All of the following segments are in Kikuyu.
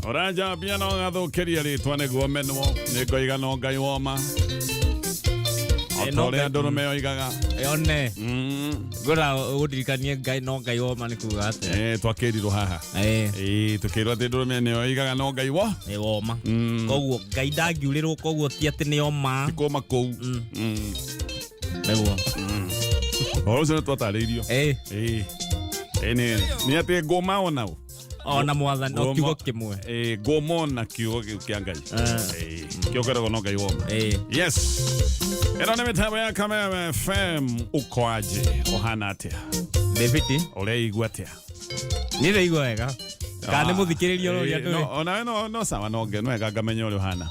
Ũranjambia no gathũkĩria rĩtwa nĩguo menwo nĩ ngoiga no Ngai woma o ta No ũrĩa Ngai- ndũrũme yoigaga. Yone. Ngwenda ũndirikanie Ngai no Ngai woma nĩ kuga atĩa. Twakĩrirwo haha. Tũkĩrwo atĩ ndũrũme nĩyo yoigaga no Ngai wo Nĩ woma. Koguo Ngai ndangiurĩrwo, koguo ti atĩ nĩ oma. Kũma kũu. Nĩguo. Ũhoro ũcio nĩ twatarĩirio. Nĩ atĩ ngũma onao Ona mwathani o kiugo kĩmwe. Ngũma ona kiugo kĩu kĩa Ngai. Kĩo kĩragwo no Ngai woma. Yes, ĩno nĩ mĩtambo ya Kameme FM. Uko aje? Ũhana atĩa? David. Ũreigua atĩa? Niĩ ndaigua wega. Kana nĩ mũthikĩrĩria ũroria ndũĩ? No, onawe no sawa, no no wega ngamenya ũrĩa ũhana.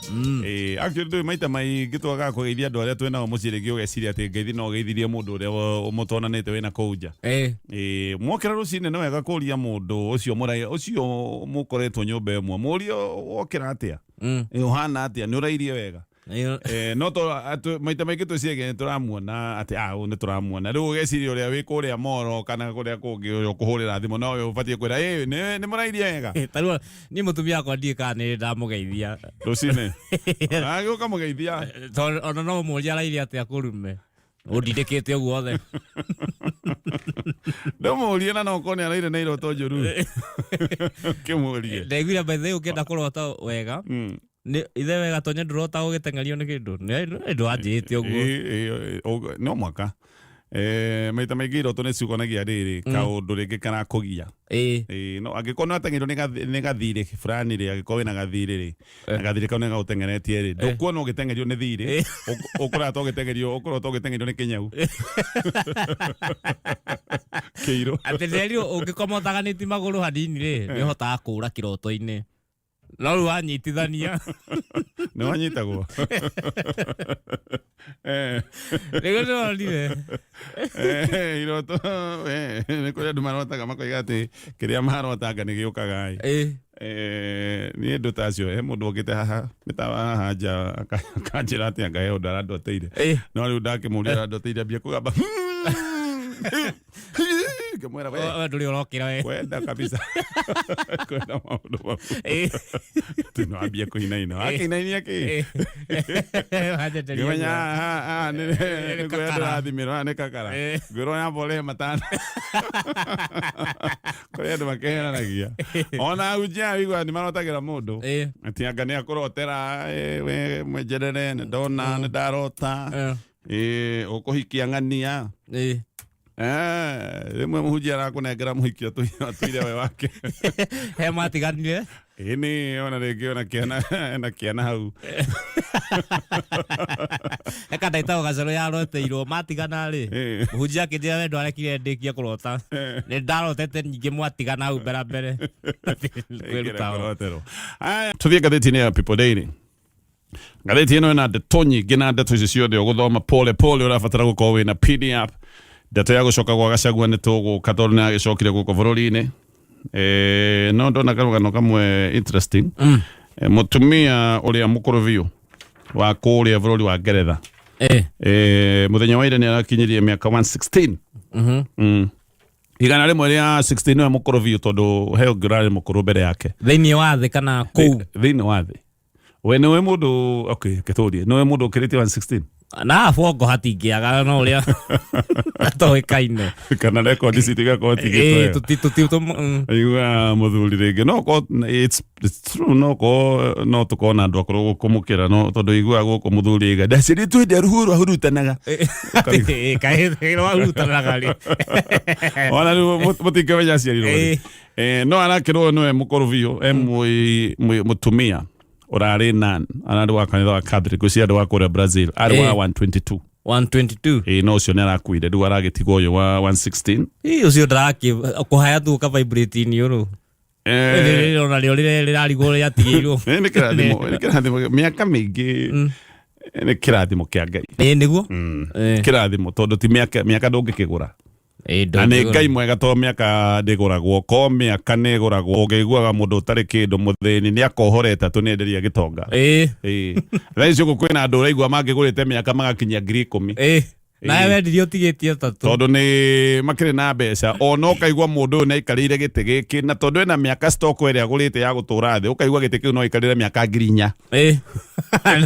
Actually ndũĩ maita maingĩ twagaga kũgeithia andũ arĩa twĩ nao mũciĩ, rĩngĩ ũgeciria atĩ ngeithi no ũgeithirie mũndũ ũrĩa mũtonanĩte wĩna kũu nja. Mwokĩra rũcinĩ nĩ wega kũria mũndũ ũcio mũrai ũcio mũkoretwo nyũmba ĩmwe, mũrie wokĩra atĩa, ũhana atĩa, nĩ ũrairie wega. No to maita maingĩ twĩciragia nĩ tũramuona atĩ ũyũ nĩ tũramuona, rĩu ũgeciria ũrĩa wĩ kũrĩa moro kana kũrĩa kũngĩ, ũrĩa ũkũhũrĩra thimũ no we ũbatiĩ kwĩra, nĩ mũrairie wega. Ta rĩu niĩ mũtumia wakwa ndiũĩ kana nĩ ndamũgeithia rũcinĩ, agĩũka mũgeithia. Tondũ ona no mũũrie arairie atĩa kũrume ũndindĩkĩte ũguo othe. Ndũmũrie na no ũkorwo nĩ araire na iroto njũru, kĩmũrie. Ndaiguire by the way ũngĩenda kũrota wega nĩ ithe wega tonye ndũrota ũgĩteng'erio nĩ kĩndũ nĩ ndwanjĩte ũguo. Ĩ, no mwaka maita maingĩ iroto nĩ ciugonagia rĩrĩ kaũndũ rĩngĩ karakũgia. No angĩkorwo nĩ wateng'erio nĩ gathirĩ fulani rĩ, angĩkorwo wĩna gathirĩ rĩ, na gathirĩ kau nĩ gagũteng'eretie rĩ, ndũkuona ũgĩteng'erio nĩ thirĩ, ũkũrota ũgĩteng'erio, ũkũrota ũgĩteng'erio nĩ kĩnyau kĩirũ. Atĩ nderirwo ũngĩkoma ũtaganĩtie magũrũ hanini rĩ, nĩ ũhotaga kũũra kĩroto-inĩ, no rĩu wanyitithania Nĩ wanyitagwo. Nĩguo ndĩronire. Iroto nĩ kũrĩ andũ marotaga makoiga atĩ kĩrĩa marotanga nĩ gĩũkaga ĩ. Niĩ ndũ ta acio, he mũndũ okĩte haha mĩtawa haha nja akanjĩra atĩ anga he ũndũ arandoteire. No rĩu ndakĩmũria arandoteire, ambia kũgamba, ngĩmwĩra we We ndũrĩ ũrokĩra we. Kwenda kabisa kwenda maũndũ mau. Atĩ no ambie kũinaina, wakĩinainia kĩ? Wanjenderia ngĩmenya ũguo. haha nĩ Nĩ kũrĩa kakara. ndĩrathimĩrwo haha nĩ kakara. Ngwĩrwo yamba ũrĩhe matano, kũrĩ andũ makeheranagia ona ahunjia wigua nĩ marotagĩra mũndũ atĩ anga nĩ akũrotera, we mwenjerere nĩ ndona nĩ ndarota ũkũhikia ng'ania. Rĩmwe mũhunjia arakũnengera mũhiki atũire we wake. He matiganire. Ĩ nĩ ona rĩngĩ ona kĩana ena kĩana hau. Eka ndaitagwo gacerũ yaroteirwo matigana rĩ, mũhunjia akĩnjĩra we ndwarekire ndĩkie kũrota, nĩ ndarotete nyingĩ mwatigana hau mbere mbere kwĩruta. Kũroterwo. Aya, tũthiĩ ngathĩti-inĩ ya People Daily. Ngathĩti ĩno ĩna ndeto nyingĩ na ndeto ici ciothe ũgũthoma pole pole, ũrabatara gũkorwo wĩna PDF. Ndeto ya gũcoka gwa Gachagua nĩ tũgũka tondũ nĩ agĩcokire gũkũ bũrũri-inĩ. No ndona karũgano kamwe interesting. Mũtumia ũrĩa mũkũrũ biũ wa kũrĩa bũrũri wa Ngeretha mũthenya wa ira nĩ arakinyirie mĩaka 116. 116, nĩwe mũkũrũ biũ tondũ he ũngĩ ũrarĩ mũkũrũ mbere yake. Thĩinĩ wa thĩ kana kũu? Thĩinĩ wa thĩ. We nĩwe mũndũ, okay, kĩtũrie, nĩwe mũndũ ũkĩrĩtie 116? Na bongo hatingĩaga no ũrĩa atoĩkaine. Kana rekondi citũ igakorwo tigĩtwo. Tuti Aigua mũthuri rĩngĩ no korwo it's true, no korwo no tũkorwo na andũ akũrũ kũmũkĩra, no tondũ iguaga gũkũ mũthuri aiga ndaciarĩtwo hĩndĩ ya rũhuho rwahurutanaga. Rwahurutanaga rĩ? Ona rĩu mũtingĩmenya aciarirwo rĩ. No arakĩrwo nĩwe mũkũrũ biũ e mũtumia ũrarĩ nan ararĩ wa kanitha wa Catholic ũcio andũ wa kũrĩa Brazil arĩ wa 122. 122. No ũcio nĩ arakuire, rĩu aragĩtigwo ũyũ wa 116. Ĩ, ũcio ndaraki kũhaya tu ka vibrate iniũrũ ona rĩo rĩrarigwo rĩatigĩirwo. Nĩ kĩrathimo mĩaka mĩingĩ, nĩ kĩrathimo kĩa Ngai. Ĩ nĩguo. Kĩrathimo tondũ ti mĩaka, mĩaka ndũngĩkĩgũra. Na nĩ Ngai mwega to mĩaka ndĩgũragwo, ko mĩaka nĩ ĩgũragwo ũngĩiguaga mũndũ ũtarĩ kĩndũ mũthĩni nĩ akohoreta tũ nĩenderia gĩtonga. Thaa ici gũkũ kwĩna andũ ũraigua mangĩgũrĩte mĩaka magakinyia 10,000. Nawe wendirie ũtigĩtie ĩtatũ. Tondũ nĩ makĩrĩ na mbeca, ona ũkaigua mũndũ ũyũ nĩ aikarĩire gĩtĩ gĩkĩ, na tondũ ena mĩaka stock ĩrĩa agũrĩte ya gũtũra thĩ, ũkaigua gĩtĩ kĩu no aikarĩre mĩaka 4,000.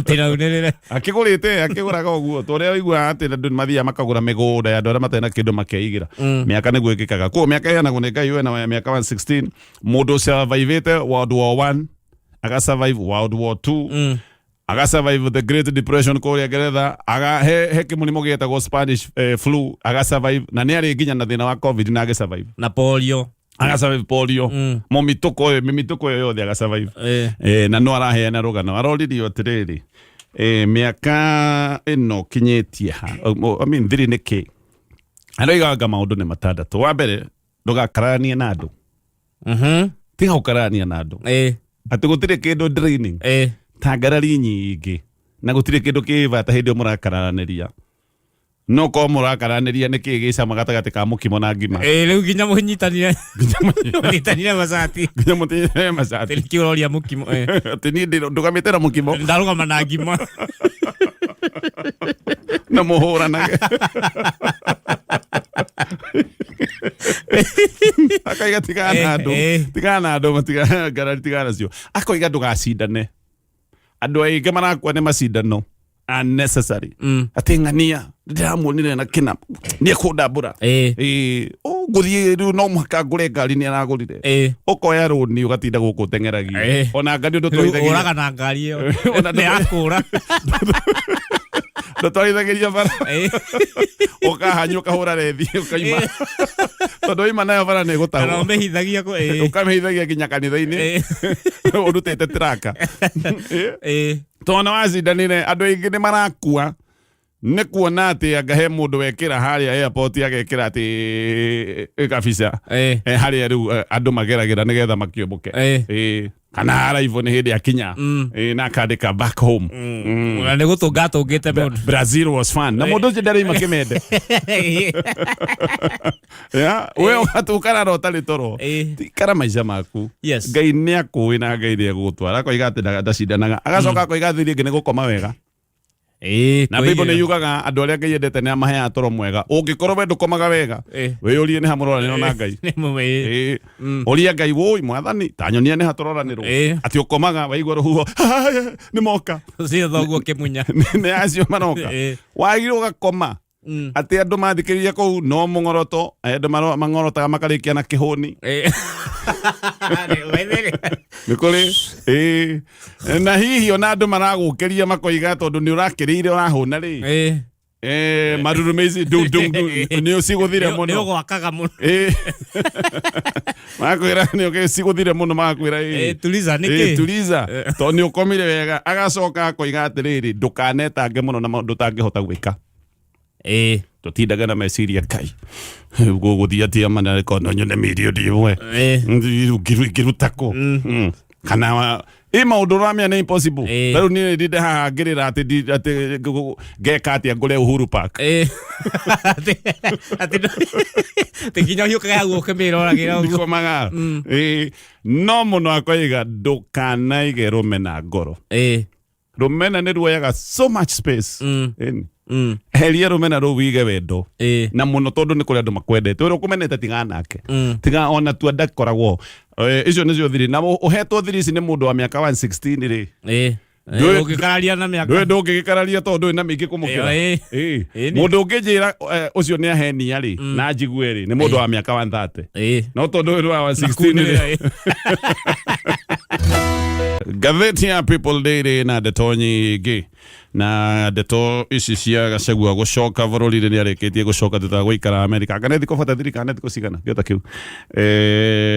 Tĩraunĩrĩre. Akĩgũrĩte, akĩgũraga ũguo ta ũrĩa ũiguaga atĩ andũ nĩ mathiaga makagũra mĩgũnda ya andũ arĩa matarĩ na kĩndũ makeigĩra. Mĩaka nĩguo ĩkĩkaga. Koguo mĩaka ĩheanagwo nĩ Ngai. Wena wa mĩaka 116, mũndũ ũsurvivĩte World War 1, aga survive World War 2, aga survive the Great Depression kũrĩa Ngeretha, aga he kĩmũrimũ gĩetagwo Spanish flu, aga survive, na nĩ arĩ nginya na thĩna wa COVID na agĩ survive. Na polio. Aga survive polio. Mũmitũko ĩyo, mĩmitũko ĩyo yothe aga survive. Na no araheana rũgano, aroririo atĩrĩrĩ, mĩaka ĩno kinyĩtie ha, I mean, thiri nĩ kĩ? Aroigaga maũndũ nĩ matandatũ. Wa mbere, ndũgakararanie na andũ. Tiga gũkararania na andũ. Atĩ gũtirĩ kĩndũ draining ta ngarari nyingĩ, na gũtirĩ kĩndũ kĩ bata hĩndĩ ĩyo mũrakararanĩria. No korwo mũrakararanĩria nĩ kĩĩ gĩcama gatagatĩ ka mũkimo na ngima. Rĩu nginya mũnyitanire, mũnyitanire macati. Nginya mũtinyitanire macati. Atĩ nĩkĩo ũroria mũkimo. Atĩ niĩ ndũgamĩte na mũkimo. Ndarũgama na ngima. Na mũhũranage. Akaiga tigana na andũ. Tigana na andũ, ngarari tigana nacio. Akoiga ndũgacindane. Andũ aingĩ marakua nĩ macindano unnecessary. Atĩ ng'ania ndĩramuonire na kĩna nĩ ekũndambũra. Ngũthiĩ rĩu no mũhaka ngũre ngari nĩ aragũrire. Ũkoya rũni ũgatinda gũkũ ũteng'eragia. Ona ngari ũndũ Rĩu twaithagia. ũraga na ngari ĩyo. Ona Nĩ yakũra. Ndũtwarithagia bara. Ũkahanyũ ũkahũra rethi ũkaima. Tondũ waima nayo bara nĩ Kana ĩgũtahwo. ũmĩhithagia kũ. Ũkamĩhithagia nginya kanitha-inĩ. Ũrutĩte traka. Tondũ wacindanire, andũ aingĩ nĩ marakua nĩ kuona atĩ anga he mũndũ wekĩra harĩa airport, agekĩra atĩ kabica harĩa rĩu andũ mageragĩra nĩgetha makĩũmbũke. Kana haraivo nĩ hĩndĩ akinya. Na akandĩka back home. Na nĩ gũtũnga atũngĩte mũndũ. Brazil was fun. Na mũndũ ũcio ndarĩima kĩmende. Yeah, we ũgatukara ũtarĩ toro. Tikara maica maku. Ngai nĩ akũĩ na Ngai nĩ egũgũtwara. Akoiga atĩ ndacindanaga. Agacoka akoiga thiri ĩngĩ nĩ gũkoma wega. Na Bible nĩ yugaga andũ arĩa Ngai endete nĩ amaheaga toro mwega. Ũngĩkorwo we ndũkomaga wega, wĩyũrie nĩ ha mũroranĩrwo na Ngai. Ũria Ngai, wũi mwathani, ta nyonia nĩ ha tũroranĩrwo. Atĩ ũkomaga waigua rũhuho, nĩ moka. Ũcio thoguo kĩmunya. Nĩ acio maroka. Wagĩrĩirwo ũgakoma. Atĩ andũ mathikĩrĩria kũu no mũng'oroto, andũ mang'orotaga makarĩkia na kĩhũni. Nĩ kũrĩ. Na hihi ona andũ maragũkĩria makoiga tondũ nĩ ũrakĩrĩire ũrahũna rĩ. Marurumĩ ici ndung, ndung, ndung, nĩ ũcigũthire Nĩ mũno. ũgwakaga mũno. Magakwĩra nĩ ũcigũthire mũno, magakwĩra Tuliza, nĩ kĩ? Tuliza, tondũ nĩ ũkomire wega. Agacoka akoiga atĩrĩrĩ, ndũkanetange mũno na maũndũ ũtangĩhota gwĩka. Tũtindaga na meciria Ngai gũgũthiĩ atĩa mana rĩkorwo no nyone mirioni ĩmwe. Ngĩruta kũ? Kana ĩ maũndũ ũramenya nĩ impossible. Rĩu niĩ ndinde haha ngĩrĩra atĩ atĩ ngeka atĩa ngũre Uhuru Park. Atĩ nginya ũhiũkage hau ũkĩmĩroragĩra ũguo. Ndikomaga. No mũno akoiga ndũkanaige rũmena ngoro. Rũmena nĩ ruoyaga so much space. Ĩni. Heria rũmena rũu wige wendo. Na mũno tondũ nĩ kũrĩ andũ makwendete. Ũrĩa ũkũmenete tiga nake. Tiga ona tu ndakoragwo. Icio nĩcio thiri. Na ũhetwo thiri ici nĩ mũndũ wa mĩaka 116 rĩ. Ũngĩkararia na mĩaka. Ndũĩ ndũngĩgĩkararia tondũ ndũrĩ na mĩingĩ kũmũkĩra. Mũndũ ũngĩnjĩra ũcio nĩ ahenia rĩ, na njigue rĩ, nĩ mũndũ wa mĩaka 130. No tondũ ũyũ nĩ wa 116 rĩ. Ngathĩti ya People Daily na ndeto nyingĩ, na ndeto ici cia Gachagua gũcoka bũrũri-inĩ, nĩ arĩkĩtie gũcoka thutha wa gũikara Amerika kana thikũ 43 kana thikũ cigana kĩota kĩu.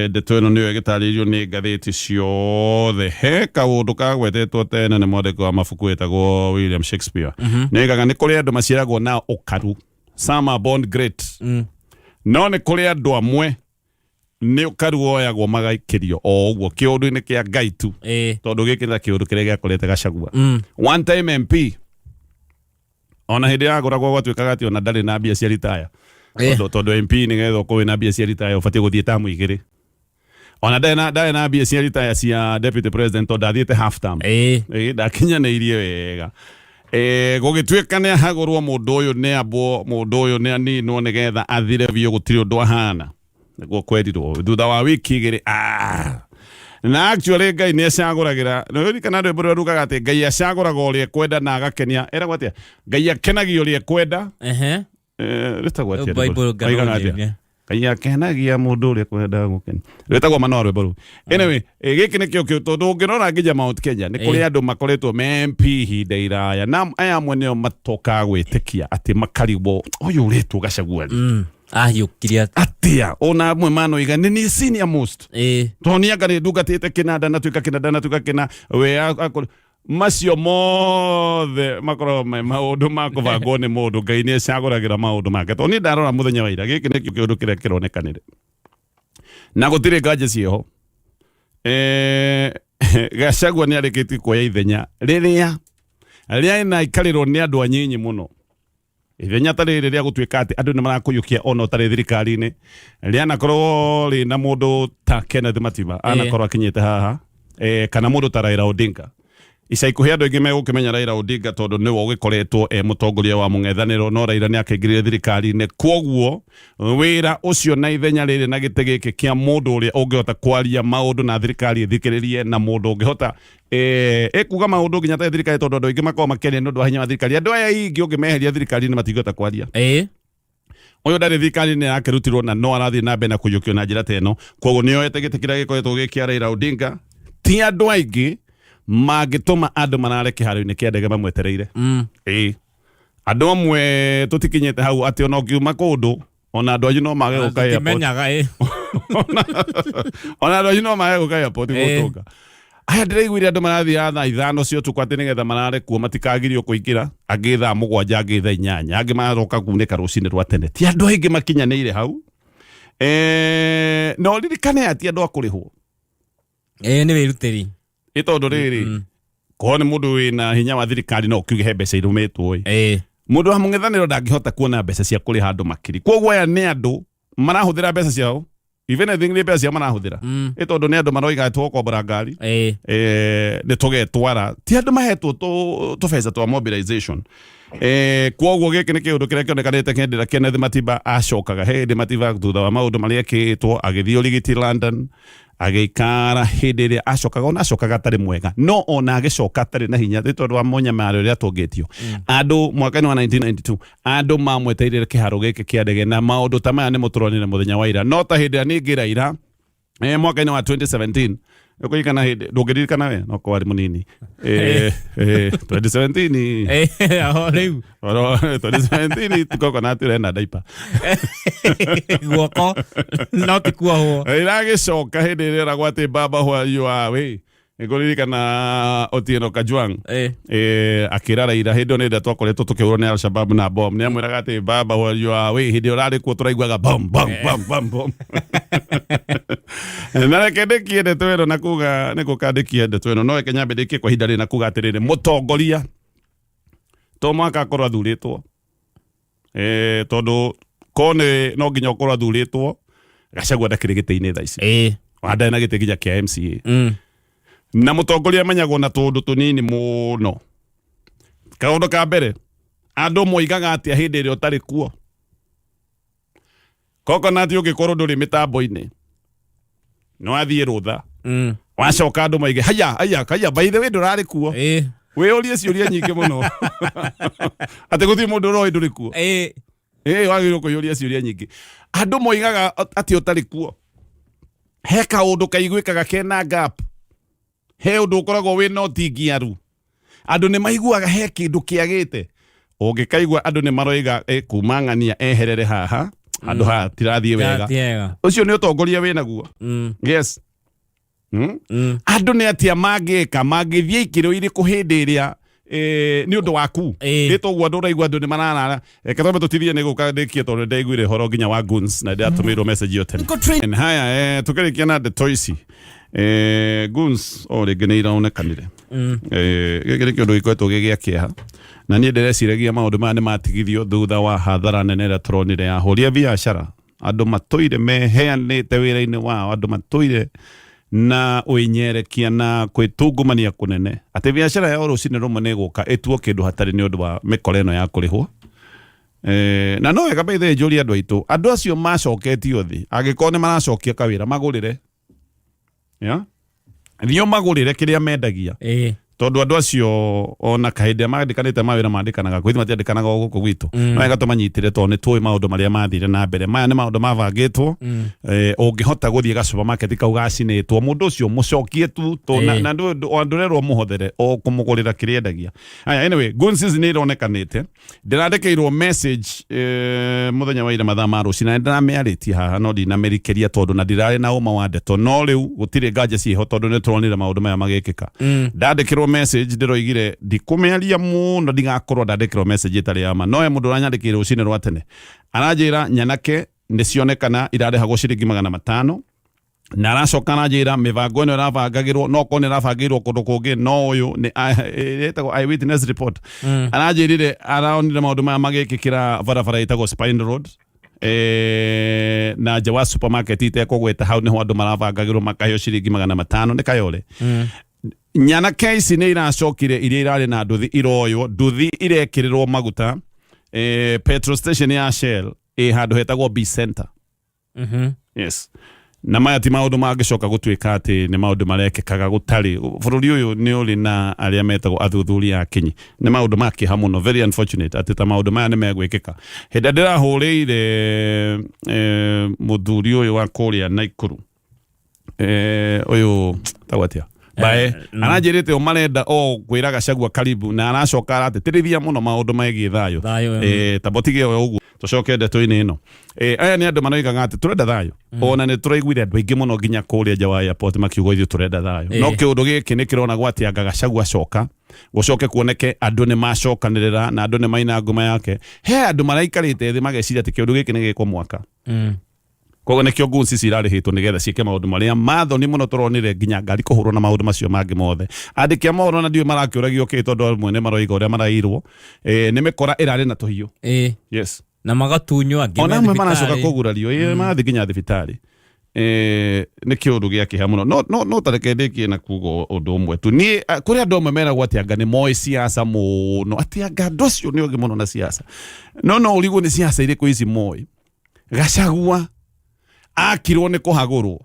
Ndeto ĩno nĩyo ĩgĩtarĩirio nĩ ngathĩti ciothe. He kaũndũ kagwetetwo tene nĩ mwandĩki wa mabuku wĩtagwo William Shakespeare. Nĩ oigaga nĩ kũrĩ andũ maciaragwo na ũkaru, some are born great, no nĩ kũrĩ andũ amwe nĩ ũkaru woyagwo magaikĩrio o ũguo kĩũndũ-inĩ kĩa Ngai tu. Tondũ gĩkĩ nĩ kĩũndũ kĩrĩa gĩakorete Gachagua. One time MP, ona hĩndĩ yagũragwo gwatuĩkaga atĩ ona ndarĩ na mbia cia ritaya. Tondũ MP nĩgetha ũkorwo wĩna mbia cia ritaya ũbatiĩ gũthiĩ tamu igĩrĩ. Ona ndarĩ na mbia cia ritaya cia deputy president tondũ ndathiĩte half term. Ndakinyanĩirie wega. Gũgĩtuĩka nĩ ahagũrwo mũndũ ũyũ nĩ ambwo, mũndũ ũyũ nĩ aninwo nĩgetha athire biũ, gũtirĩ ũndũ ahana. Nĩguo kwerirwo thutha wa wiki 2. Na actually Ngai nĩ acagũragĩra. Nĩũririkana rwĩmbo rũrĩa rugaga atĩ Ngai acagũraga ũrĩa ekwenda na agakenia. Eragwo atĩa? Ngai akenagia ũrĩa ekwenda. Rwĩtagwo atĩa? Bible Oigaga atĩa? ngano. Ngai akenagia mũndũ ũrĩa ekwenda gũkenia. Rwĩtagwo Manoa rwĩmbo rũu. Anyway, gĩkĩ nĩkĩo kĩu tondũ ũngĩrora nginya Mount Kenya nĩ kũrĩ andũ makoretwo me MP ihinda iraya na aya amwe nĩo matokaga gwĩtĩkia atĩ makarigwo ũyũ ũretwo Gachagua rĩ Ahiũkirie atĩa ona amwe manoiga nĩ niĩ senior most tondũ niĩ anga nĩ ndungatĩte kĩna ndanatuĩka kĩna ndanatuĩka kĩna we macio mothe makoragwo me maũndũ ma kũbangwo nĩ mũndũ. Ngai nĩ acagũragĩra maũndũ make. Tondũ niĩ ndarora mũthenya wa ira, gĩkĩ nĩkĩo kĩũndũ kĩrĩa kĩronekanire na gũtirĩ nganja ciĩho. Gachagua nĩ arĩkĩtie kuoya ithenya rĩrĩa rĩanaikarĩrwo nĩ andũ anyinyi mũno. Ithenya ta rĩrĩ rĩa gũtuĩka atĩ andũ nĩ marakũiyũkia ona ũtarĩ thirikari-inĩ rĩanakorwo rĩna mũndũ ta Kenneth Matiba anakorwo akinyĩte haha, kana mũndũ ta Raila Odinga. Ica ikuhĩ andũ aingĩ megũkĩmenya Raila Odinga tondũ nĩwe ũgĩkoretwo e mũtongoria wa mũng'ethanĩro, no Raila nĩ akĩingĩrire thirikari-inĩ. Kwoguo wĩra ũcio na ithenya rĩrĩ na gĩtĩ gĩkĩ kĩa mũndũ ũrĩa ũngĩhota kwaria maũndũ na thirikari ĩthikĩrĩrie, na mũndũ ũngĩhota ĩkuga maũndũ nginya ta thirikari, tondũ andũ aingĩ makoragwo makĩaria nĩ ũndũ wa hinya wa thirikari. Andũ aya aingĩ ũngĩmeheria thirikari-inĩ matingĩhota kwaria. Ũyũ ndarĩ thirikari-inĩ yakĩrutirwo na no arathiĩ na mbere na kũiyũkio na njĩra ta ĩno. Kwoguo nĩ oete gĩtĩ kĩrĩa gĩkoretwo gĩ kĩa Raila Odinga. Ti andũ aingĩ mangĩtũma andũ marare kĩharo-inĩ kĩa ndege mamwetereire. Andũ amwe tũtikinyĩte hau atĩ ona ũngiuma kũndũ ona andũ anyu no mage gũka airport. Tũtimenyaga, ĩ. Ona andũ anyu no mage gũka airport gũtũnga. Aya ndĩraiguire andũ marathiaga thaa 5 cia ũtukũ atĩ nĩgetha marare kuo matikagirio kũingĩra, angĩ thaa 7, angĩ thaa 8, angĩ maroka kunĩka rũcinĩ rwa tene. Ti andũ aingĩ makinyanĩire hau. Na ũririkane atĩ andũ a kũrĩhwo. Nĩ wĩrutĩri. Ĩ tondũ rĩrĩ, korwo nĩ mũndũ wĩna hinya wa thirikari no ũkiuge he mbeca irũmĩtwo ĩ. Mũndũ wa mũng'ethanĩro ndangĩhota kuona mbeca cia kũrĩha andũ makiri. Kwoguo aya nĩ andũ marahũthĩra mbeca ciao. If anything nĩ mbeca ciao marahũthĩra. Ĩ tondũ nĩ andũ maroiga tũgũkombora ngari. Nĩ tũgetwara. Ti andũ mahetwo tũbeca twa mobilization. Kwoguo gĩkĩ nĩ kĩũndũ kĩrĩa kĩonekanĩte hĩndĩ ĩrĩa Kenneth Matiba acokaga. Hĩndĩ Matiba thutha wa maũndũ marĩa ekĩtwo agĩthiĩ ũrigiti London, agĩikara hĩndĩ ĩrĩa acokaga, ona acokaga atarĩ mwega, no ona agĩcoka atarĩ na hinya nĩ tondũ wa mũnyamaro ũrĩa atũngĩtio. Andũ mwaka-inĩ wa 1992 andũ mamwetereire kĩharo gĩkĩ kĩa ndege, na maũndũ ta maya nĩmo tũronire mũthenya wa ira. No ta hĩndĩ ĩrĩa ningĩ Raila mwaka-inĩ wa 2017, ũkũririkana hĩndĩ, ndũngĩririkana we no korwo warĩ mũnini. 2017. Aho rĩu. Oro, 2017 coconut ũrenda diaper. Guoko no ti kuohwo. Ĩragĩcoka hĩndĩ ĩrĩa ĩragwo atĩ baba where you are we. Nĩngũririkana Otieno Kajwang'. Akĩra Raila hĩndĩ ĩyo nĩ ĩrĩa twakoretwo tũkĩhũrwo nĩ Al-Shabaab na bomb. Nĩ amwĩraga atĩ baba where you are we, hĩndĩ ĩyo ũrarĩ kuo tũraiguaga bomb, bomb, bomb, bomb, bomb. Na reke ndĩkie ndeto ĩno na kuga nĩ gũka ndĩkie ndeto ĩno, no reke nyambe ndĩkie kwa ihinda rĩrĩ na kuga atĩrĩrĩ, mũtongoria to mũhaka akorwo athurĩtwo. Tondũ ko nĩ no nginya ũkorwo athurĩtwo, Gachagua ndakĩrĩ gĩtĩ-inĩ thaa ici. Ona ndarĩ na gĩtĩ nginya kĩa MCA. Na mũtongoria amenyagwo na tũũndũ tũnini mũno. Kaũndũ ka mbere, andũ moigaga atĩa hĩndĩ ĩrĩa ũtarĩ kuo? Coconut ũngĩkorwo ndũrĩ mĩtambo-inĩ, nĩ wathiĩ rũtha. Wacoka andũ moige, haya, haya, haya, by the way ndũrarĩ kuo. Wĩyũrie ciũria nyingĩ mũno. Atĩ gũtirĩ mũndũ ũroĩ ndũrĩ kuo. Wagĩrĩirwo kwĩyũria ciũria nyingĩ. Andũ moigaga atĩ ũtarĩ kuo. He kaũndũ kaiguĩkaga kena gap. He ũndũ ũkoragwo wĩna ũtingiaru. Andũ nĩ maiguaga he kĩndũ kĩagĩte. Ũngĩkaigua andũ nĩ maroiga, kuma ng'ania eherere haha, handũ haha tirathiĩ wega. Tirathiĩ wega. Ũcio nĩ ũtongoria wĩnaguo. Yes. Andũ nĩ atĩa mangĩka, mangĩthiĩ ikĩro irĩkũ hĩndĩ ĩrĩa nĩ ũndũ waku? Nĩ toguo andũ ũraigua andũ nĩ mararara. Reke twambe tũtithie nĩ gũka ndĩkie tondũ nĩndaiguire ũhoro nginya wa goons na ndĩratũmĩirwo message ĩyo tene. Haya, tũkĩrĩkia na ndeto ici. Goons o rĩngĩ nĩ iraonekanire. Gĩkĩ nĩ kĩũndũ gĩkoretwo gĩ gĩa kĩeha. Na niĩ ndĩreciragia maũndũ maya nĩ matigithio thutha wa hathara nene ĩrĩa tũronire ya ahũri a biacara. Andũ matũire meheanĩte wĩra-inĩ wao, andũ matũire Na ũinyerekia na kwĩtungumania kũnene atĩ biacara yao rũcinĩ rũmwe nĩ ĩgũka ĩtuo kĩndũ hatarĩ nĩ ũndũ wa mĩkora ĩno ya kũrĩhwo. Na no wega by the way njũrie andũ aitũ, andũ acio macoketio thĩ, angĩkorwo nĩ maracokia kawĩra magũrĩre, yeah? Thiĩ ũmagũrĩre kĩrĩa mendagia. Tondũ andũ acio ona kahĩndĩ ĩrĩa mandĩkanĩte mawĩra mandĩkanaga kwĩ matiandĩkanaga o gũkũ gwitũ. No wega tũmanyitĩre tondũ nĩ tũĩ maũndũ marĩa mathire na mbere. Maya nĩ maũndũ mabangĩtwo. Ũngĩhota gũthiĩ ga supermarket kau gacinĩtwo, mũndũ ũcio mũcokie tu na ndũrerwo mũhothere o kũmũgũrĩra kĩrĩa endagia. Aya, anyway, goons nĩ ironekanĩte. Ndĩrandĩkĩirwo message mũthenya wa ira mathaa ma rũcinĩ, na ndĩramĩarĩtie haha no ndinamĩrikĩria tondũ na ndirarĩ na ũma wa ndeto, no rĩu gũtirĩ nganja ciĩho tondũ nĩ tũronire maũndũ maya magĩkĩka. Ndandĩkĩrwo message ndĩroigire ndikũmĩaria mũno ndigakorwo ndandĩkĩrwo message ĩtarĩ ya ma, no he mũndũ ũranyandĩkĩire rũcinĩ rwa tene aranjĩra nyanake nĩ cionekana irarĩhagwo ciringi 500, na aracoka aranjĩra mĩbango ĩno ĩrabangagĩrwo no korwo nĩ ĩrabangĩirwo kũndũ kũngĩ, no ũyũ nĩ ĩtagwo eyewitness report. Aranjĩrire aronire maũndũ maya magĩkĩkĩra barabara ĩtagwo Spine Road, na nja wa supermarket itekũgweta. Hau nĩho andũ marabangagĩrwo makaheo ciringi 500 nĩ Kayole. Nyanake ici nĩ iracokire iria irarĩ na nduthi iroywo, nduthi irekĩrĩrwo maguta, petrol station ya Shell ĩ handũ hetagwo B Center. Yes, na maya ti maũndũ mangĩcoka gũtuĩka atĩ nĩ maũndũ marekĩkaga gũtarĩ. Bũrũri ũyũ nĩ ũrĩ na arĩa metagwo athuthuria a kinyi. Nĩ maũndũ ma kĩeha mũno, very unfortunate atĩ ta maũndũ maya nĩ megwĩkĩka. Hĩndĩ ĩrĩa ndĩrahũrĩire mũthuri ũyũ wa kũrĩa Naikuru, ũyũ tagwo atĩa, Bae, aranjĩrĩte o marenda o kwĩra Gachagua karibu, na aracoka aratĩtĩrithia mũno maũndũ megiĩ thayũ. Thayũ. Tamba ũtige o ũguo, tũcoke ndeto-inĩ ĩno. Aya nĩ andũ maroigaga atĩ tũrenda thayũ. Ona nĩ tũraiguire andũ aingĩ mũno nginya kũrĩa nja wa airport makiuga ithuĩ tũrenda thayũ. No kĩũndũ gĩkĩ nĩ kĩronagwo atĩ anga Gachagua acoka gũcoke kuoneke andũ nĩ macokanĩrĩra na andũ nĩ maina ngoma yake. He andũ maraikarĩte thĩ mageciria atĩ kĩũndũ gĩkĩ nĩ gĩkwo mwaka. Koguo nĩkĩo goons ici irarĩhĩtwo nĩgetha ciĩke maũndũ marĩa mathoni mũno tũronire, nginya ngari kũhũrwo na maũndũ macio mangĩ mothe. Andĩki a mohoro na ndiũĩ marakĩũragio kĩ, tondũ amwe nĩ maroiga ũrĩa marairwo nĩ mĩkora ĩrarĩ na tũhiũ. Yes. Na magatunywo angĩ ona me amwe maracoka thibitarĩ. Kũgurario, ĩ marathiĩ nginya thibitarĩ. Nĩ kĩũndũ gĩa kĩeha mũno, no tareke ndĩkie na kuga ũndũ ũmwe tu. Niĩ kũrĩ andũ amwe meragwo atĩ anga nĩ moĩ siasa mũno, atĩ anga andũ acio nĩ ogĩ mũno na siasa, no ũrigwo nĩ siasa irĩkũ ici moĩ. Gachagua akirwo nĩ kũhagũrwo.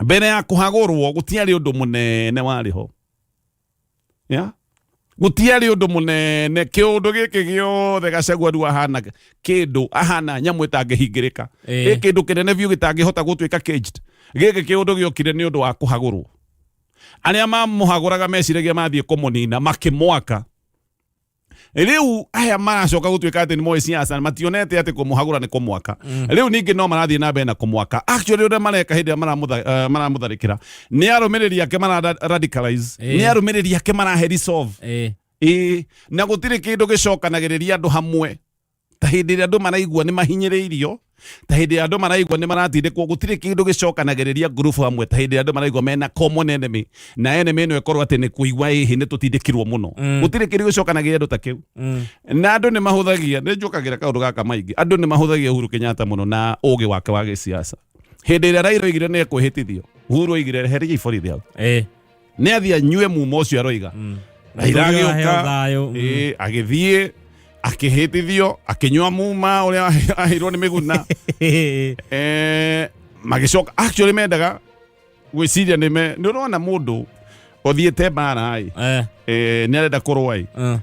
Mbere ya kũhagũrwo gũtiarĩ ũndũ mũnene warĩ ho, yeah? Gũtiarĩ ũndũ mũnene. Kĩũndũ gĩkĩ gĩothe Gachagua rĩu ahana kĩndũ, ahana nyamũ ĩtangĩhingĩrĩka. Ĩ kĩndũ kĩnene biũ gĩtangĩhota gũtuĩka caged. Gĩkĩ kĩũndũ gĩokire nĩ ũndũ wa kũhagũrwo. Arĩa mamũhagũraga meciragia mathiĩ kũmũnina, makĩmwaka. Rĩu aya maracoka gũtuĩka atĩ nĩ moĩ siasa mationete atĩ kũmũhagũra nĩ kũmwaka. Rĩu ningĩ no marathiĩ na mbere na kũmwaka. Actually, ũrĩa mareka hĩndĩ ĩrĩa maramũtharĩkĩra nĩ arũmĩrĩri ake mara radicalize, nĩ arũmĩrĩri ake marahe resolve. Ĩĩ, na gũtirĩ kĩndũ gĩcokanagĩrĩria andũ hamwe ta hĩndĩ ĩrĩa andũ maraigua nĩ mahinyĩrĩirio, ta hĩndĩ ĩrĩa andũ maraigua nĩ maratindĩkwo. Gũtirĩ kĩndũ gĩcokanagĩrĩria ngurubu hamwe ta hĩndĩ ĩrĩa andũ maraigua mena common enemy, na enemy ĩno ĩkorwo atĩ nĩ kũigua ĩhĩ nĩ tũtindĩkirwo mũno. Gũtirĩ kĩndũ gĩcokanagĩrĩria andũ ta kĩu. Na andũ nĩ mahũthagia, nĩ njũkagĩra kaũndũ gaka maingĩ, andũ nĩ mahũthagia Uhuru Kenyatta mũno na ũgĩ wake wa gĩsiasa. Hĩndĩ ĩrĩa Raila oigire nĩ ekwĩhĩtithio, Uhuru oigire heria iborithi hau. Nĩ athiĩ anyue mumo ũcio aroiga. Raila Mũthuri ũyũ aheo agĩũka thayũ. Agĩthiĩ akĩhĩtithio, akĩnyua muma ũrĩa aheirwo nĩ Mĩguna. Magĩcoka actually mendaga gwĩciria nĩ me nĩ ũrona mũndũ ũthiĩte mbara ĩ, nĩ arenda kũrũa ĩ,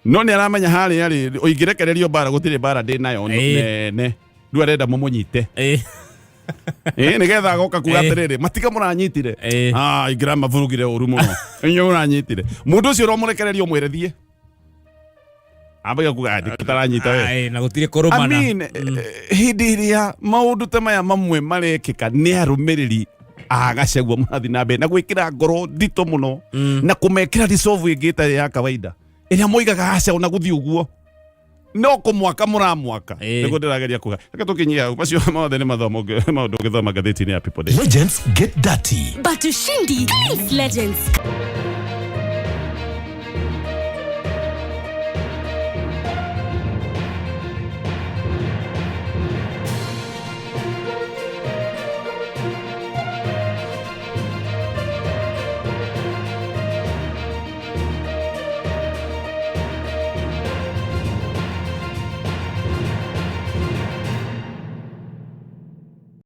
no nĩ aramenya harĩa rĩ ũingĩrekererio mbara gũtirĩ mbara ndĩ nayo nene. Rĩu arenda mũmũnyite nĩgetha agoka kuga atĩrĩrĩ, matiga mũranyitire. Ah, ingĩra maburugire ũru mũno inyuĩ mũranyitire. Mũndũ ũcio ũramũrekereria ũmwĩre thiĩ, ambagia kuga ndĩtaranyita we. Ai, na gũtirĩ kũrũmana. I mean, hĩndĩ ĩrĩa maũndũ ta maya mamwe marekĩka nĩ arũmĩrĩri a Gachagua marathiĩ na mbere na gwĩkĩra ngoro nditũ mũno na kũmekĩra resolve ĩngĩ ĩtarĩ ya kawaida ĩrĩa moigaga aca ona gũthiĩ ũguo no kũmwaka mũramwaka. Nĩguo ndĩrageria kuga, reke tũkinyie hau. Macio mothe nĩ mathomo maũndũ ũngĩthoma ngathĩti-inĩ ya People Daily. Legends get dirty. But ushindi cleans legends.